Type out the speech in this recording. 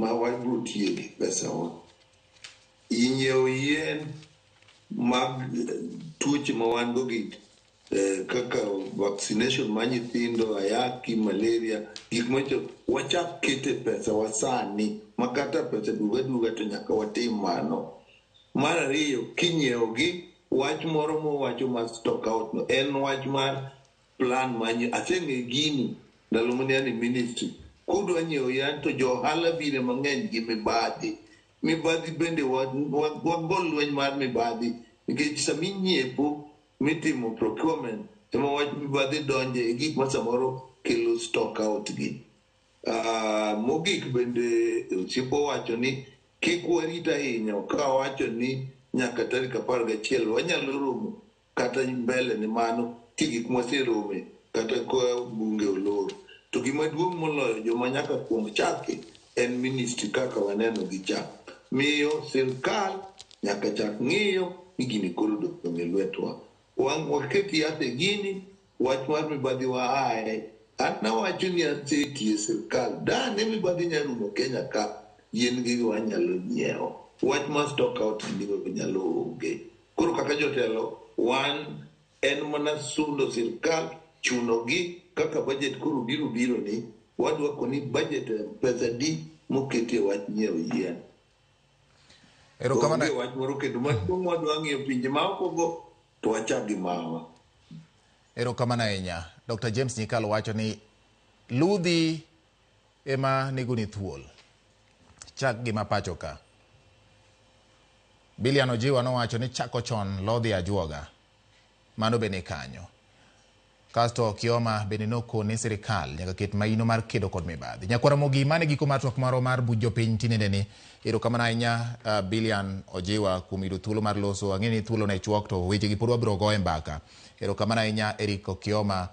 ma wabiro tiye gi pesawa. Inyiewo yien mag tuoche ma wan go gi kaka vaccination mar nyithindo, ayaki, malaria, gik macho wachak kete pesa wa sani ma kata pesa duogo aduoga to nyaka watim mano. Mar ariyo, kinyiewo gi wach moro mowacho mar stock out no en wach mar plan manye aseng'e gini ndalo mane an e ministry kudwa nyiewo yan to jo ohala bire mang'eny gi mibadhi mibadhi bende wagol lweny mar mibadhi nikech sami nyiepo mitimo procurement ema wach mibadhi donje e gik ma samoro kelo stock out gi. Mogik bende osiepa owacho ni kik warit ahinya ka wacho ni nyaka tarik 11 wanyalo romo kata mbele ni mano ki gik mwaserome kata ka bunge olor to gima duong' moloyo joma nyaka kuong chaki en ministry kaka waneno gi cha miyo sirkal nyaka chak ng'iyo ni gini koro odong' e lwetwa waket yath e gini wach mar mibadhi waaye an nawacho ni asetiyo e sirkal dane mibadhi nya rumo Kenya ka yien gi wanyalo nyiewo wach mar stock out ni nyalo onge koro kaka jotelo wan en mana sundo sirkal chuno gi kaka budget koro biro biro ni wadwako ni budget pesa di moketi e wach nyiewo yien Erokamano. Onge wach moro kendo maduong' wadwa ng'iyo pinje maoko go to wachak gi mawa. Erokamano ahinya. Dr. James Nyikal wacho ni ludhi ema nego ni thuol. Chak gi mapacho ka. Bilian Ojiwa nowacho ni chako chon lodhi ajuoga. Mano be ni kanyo. Kasto Kioma bende nokone sirikal nyaka ket maino mar kedo kod mibadhi. Nyakwara Mogi, mane giko mar twak marwa mar buch jopiny tinende ni. Erokamano ahinya Bilian Ojiwa kuom yudo thuolo mar loso. Ang'e ni thuolo ne chuok to weche gi pod wabiro goye mbaka. Erokamano ahinya Eric Okioma.